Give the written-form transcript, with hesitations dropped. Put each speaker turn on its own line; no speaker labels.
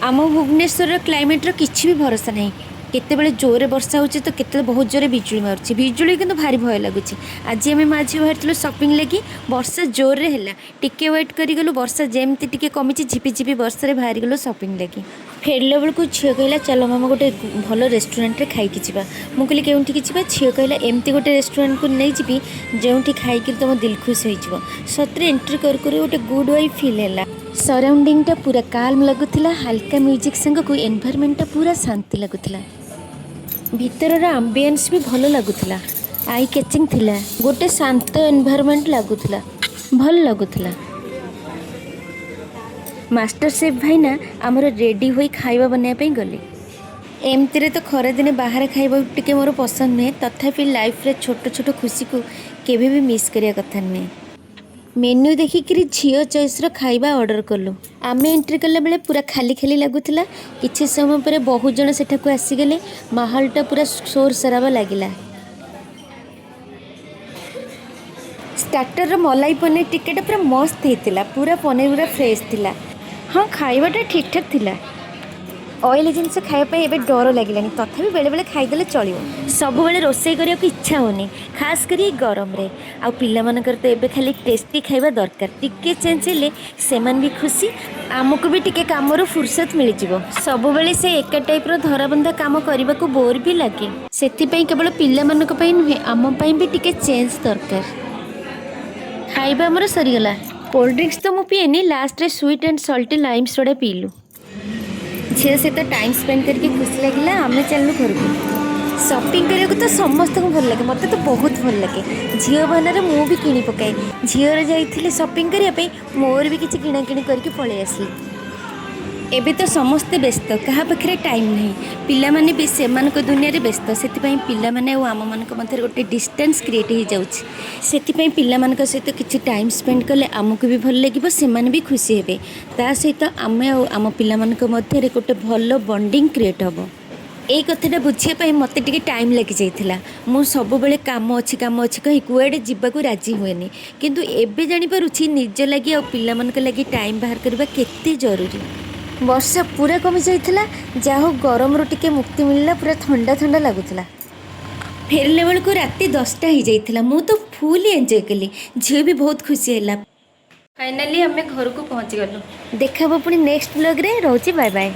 ଆମ ଭୁବନେଶ୍ୱରର କ୍ଲାଇମେଟ୍ର କିଛି ବି ଭରସା ନାହିଁ। କେତେବେଳେ ଜୋରରେ ବର୍ଷା ହେଉଛି ତ କେତେବେଳେ ବହୁତ ଜୋରେ ବିଜୁଳି ମାରୁଛି। ବିଜୁଳି କିନ୍ତୁ ଭାରି ଭୟ ଲାଗୁଛି। ଆଜି ଆମେ ମା ଝିଅ ବାହାରିଥିଲୁ ସପିଂ ଲାଗି। ବର୍ଷା ଜୋରରେ ହେଲା, ଟିକେ ୱେଟ୍ କରିଗଲୁ। ବର୍ଷା ଯେମିତି ଟିକେ କମିଛି, ଝିପି ଝିପି ବର୍ଷାରେ ବାହାରିଗଲୁ ସପିଂ ଲାଗି। ଫେରିଲା ବେଳକୁ ଝିଅ କହିଲା, "ଚାଲ ମାମା, ଗୋଟେ ଭଲ ରେଷ୍ଟୁରାଣ୍ଟରେ ଖାଇକି ଯିବା।" ମୁଁ କହିଲି, "କେଉଁଠିକି ଯିବା?" ଝିଅ କହିଲା, "ଏମିତି ଗୋଟେ ରେଷ୍ଟୁରାଣ୍ଟକୁ ନେଇଯିବି, ଯେଉଁଠି ଖାଇକିରି ତୁମ ଦିଲ ଖୁସି ହୋଇଯିବ।" ସତରେ ଏଣ୍ଟ୍ରି କରୁ କରୁ ଗୋଟେ ଗୁଡ୍ ଭାଇବ୍ ଫିଲ୍ ହେଲା। ସରାଉଣ୍ଡିଂଟା ପୁରା କାଲ୍ମ ଲାଗୁଥିଲା। ହାଲକା ମ୍ୟୁଜିକ୍ ସାଙ୍ଗକୁ ଏନଭାରମେଣ୍ଟଟା ପୁରା ଶାନ୍ତି ଲାଗୁଥିଲା। ଭିତରର ଆମ୍ବିଏନ୍ସ ବି ଭଲ ଲାଗୁଥିଲା, I catching ଥିଲା। ଗୋଟେ ଶାନ୍ତ ଏନଭାରମେଣ୍ଟ ଲାଗୁଥିଲା, ଭଲ ଲାଗୁଥିଲା। ମାଷ୍ଟର ସେଫ୍ ଭାଇନା ଆମର ରେଡ଼ି ହୋଇ ଖାଇବା ବନାଇବା ପାଇଁ ଗଲେ। ଏମିତିରେ ତ ଖରାଦିନେ ବାହାରେ ଖାଇବାକୁ ଟିକେ ମୋର ପସନ୍ଦ ନୁହେଁ, ତଥାପି ଲାଇଫ୍ରେ ଛୋଟ ଛୋଟ ଖୁସିକୁ କେବେ ବି ମିସ୍ କରିବା କଥା ନୁହେଁ। ମେନ୍ୟୁ ଦେଖିକିରି ଝିଅ ଚଏସ୍ର ଖାଇବା ଅର୍ଡ଼ର କଲୁ। ଆମେ ଏଣ୍ଟ୍ରି କଲାବେଳେ ପୁରା ଖାଲି ଖାଲି ଲାଗୁଥିଲା। କିଛି ସମୟ ପରେ ବହୁତ ଜଣ ସେଠାକୁ ଆସିଗଲେ। ମାହୋଲଟା ପୁରା ସୋର ସରାବା ଲାଗିଲା। ଷ୍ଟାର୍ଟରର ମଲାଇ ପନିର ଟିକ୍କାଟା ପୁରା ମସ୍ତ ହେଇଥିଲା। ପୁରା ପନିର ପୁରା ଫ୍ରେଶ୍ ଥିଲା। ହଁ, ଖାଇବାଟା ଠିକ୍ ଠାକ୍ ଥିଲା। ଅଏଲି ଜିନିଷ ଖାଇବା ପାଇଁ ଏବେ ଡର ଲାଗିଲାଣି, ତଥାପି ବେଳେବେଳେ ଖାଇଦେଲେ ଚଳିବ। ସବୁବେଳେ ରୋଷେଇ କରିବାକୁ ଇଚ୍ଛା ହେଉନି, ଖାସ୍ କରି ଏଇ ଗରମରେ। ଆଉ ପିଲାମାନଙ୍କର ତ ଏବେ ଖାଲି ଟେଷ୍ଟି ଖାଇବା ଦରକାର। ଟିକେ ଚେଞ୍ଜ ହେଲେ ସେମାନେ ବି ଖୁସି, ଆମକୁ ବି ଟିକେ କାମରୁ ଫୁର୍ସତ ମିଳିଯିବ। ସବୁବେଳେ ସେ ଏକା ଟାଇପ୍ର ଧରାବନ୍ଧା କାମ କରିବାକୁ ବୋର୍ ବି ଲାଗେ। ସେଥିପାଇଁ କେବଳ ପିଲାମାନଙ୍କ ପାଇଁ ନୁହେଁ, ଆମ ପାଇଁ ବି ଟିକେ ଚେଞ୍ଜ ଦରକାର। ଖାଇବା ଆମର ସରିଗଲା। କୋଲ୍ଡ ଡ୍ରିଙ୍କସ୍ ତ ମୁଁ ପିଏନି। ଲାଷ୍ଟରେ sweet and salty lime soda ପିଇଲୁ। ଝିଅ ସହିତ ଟାଇମ୍ ସ୍ପେଣ୍ଡ କରିକି ଖୁସି ଲାଗିଲା। ଆମେ ଚାଲିଲୁ ଘରକୁ। ସପିଂ କରିବାକୁ ତ ସମସ୍ତଙ୍କୁ ଭଲ ଲାଗେ, ମୋତେ ତ ବହୁତ ଭଲ ଲାଗେ। ଝିଅ ବାହାନାରେ ମୁଁ ବି କିଣି ପକାଏ। ଝିଅର ଯାଇଥିଲି ସପିଂ କରିବା ପାଇଁ, ମୋର ବି କିଛି କିଣାକିଣି କରିକି ପଳେଇ ଆସିଲି। ଏବେ ତ ସମସ୍ତେ ବ୍ୟସ୍ତ, କାହା ପାଖରେ ଟାଇମ୍ ନାହିଁ। ପିଲାମାନେ ବି ସେମାନଙ୍କ ଦୁନିଆରେ ବ୍ୟସ୍ତ। ସେଥିପାଇଁ ପିଲାମାନେ ଆଉ ଆମମାନଙ୍କ ମଧ୍ୟରେ ଗୋଟେ ଡିଷ୍ଟାନ୍ସ କ୍ରିଏଟ୍ ହେଇଯାଉଛି। ସେଥିପାଇଁ ପିଲାମାନଙ୍କ ସହିତ କିଛି ଟାଇମ୍ ସ୍ପେଣ୍ଡ କଲେ ଆମକୁ ବି ଭଲ ଲାଗିବ, ସେମାନେ ବି ଖୁସି ହେବେ। ତା ସହିତ ଆମେ ଆଉ ଆମ ପିଲାମାନଙ୍କ ମଧ୍ୟରେ ଗୋଟେ ଭଲ ବଣ୍ଡିଙ୍ଗ କ୍ରିଏଟ୍ ହେବ। ଏଇ କଥାଟା ବୁଝିବା ପାଇଁ ମୋତେ ଟିକେ ଟାଇମ୍ ଲାଗିଯାଇଥିଲା। ମୁଁ ସବୁବେଳେ କାମ ଅଛି, କାମ ଅଛି କହି କୁଆଡ଼େ ଯିବାକୁ ରାଜି ହୁଏନି। କିନ୍ତୁ ଏବେ ଜାଣିପାରୁଛି, ନିଜ ଲାଗି ଆଉ ପିଲାମାନଙ୍କ ଲାଗି ଟାଇମ୍ ବାହାର କରିବା କେତେ ଜରୁରୀ। ବର୍ଷା ପୁରା କମିଯାଇଥିଲା। ଯାହା ହଉ, ଗରମରୁ ଟିକେ ମୁକ୍ତି ମିଳିଲା। ପୁରା ଥଣ୍ଡା ଥଣ୍ଡା ଲାଗୁଥିଲା। ଫେରିଲା ବେଳକୁ ରାତି 10ଟା ହେଇଯାଇଥିଲା। ମୁଁ ତ ଫୁଲି ଏନ୍ଜୟ କଲି, ଝିଅ ବି ବହୁତ ଖୁସି ହେଲା।
ଫାଇନାଲି ଆମେ ଘରକୁ ପହଞ୍ଚିଗଲୁ।
ଦେଖା ହବ ପୁଣି ନେକ୍ସଟ ବ୍ଲଗ୍ରେ। ରହୁଛି, ବାଏ ବାଏ।